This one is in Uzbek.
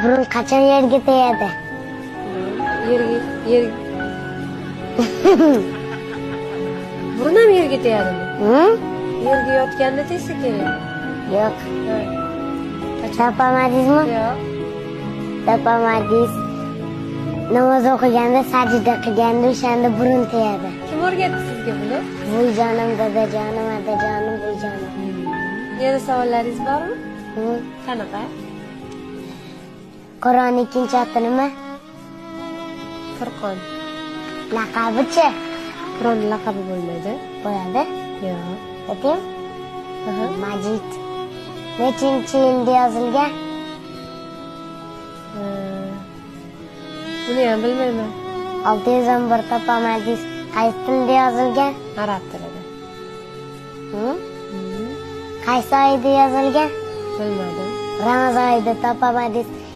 Burun qachon yerga tegadi? Yerga yer. Burun ham yerga tegadimi? Yerga yotganda tegsa kerak. Yo'q. Topolmadingizmi? Yo'q. Topolmadingiz. Namoz o'qiganda, sajda qilganda o'shanda burun tegadi. Kim o'rgatdi sizga buni? Buvijonim, dadajonim, adajonim, buvijonim. Yana savollaringiz bormi? Qanaqa? Qur'on ikkinchi oti nima? Furqon. Laqabichi? Qur'on laqabi bo'lmaydi. Bo'ladi? Yo'q. Aytaymi? Majid. Nechinchi yilda yozilgan? Buni ham bilmayman. 611 topolmadingiz. Qaysi tilda yozilgan? Arab tilida. Qaysi oyda yozilgan? Bilmadim. Ramazon oyida topolmadingiz.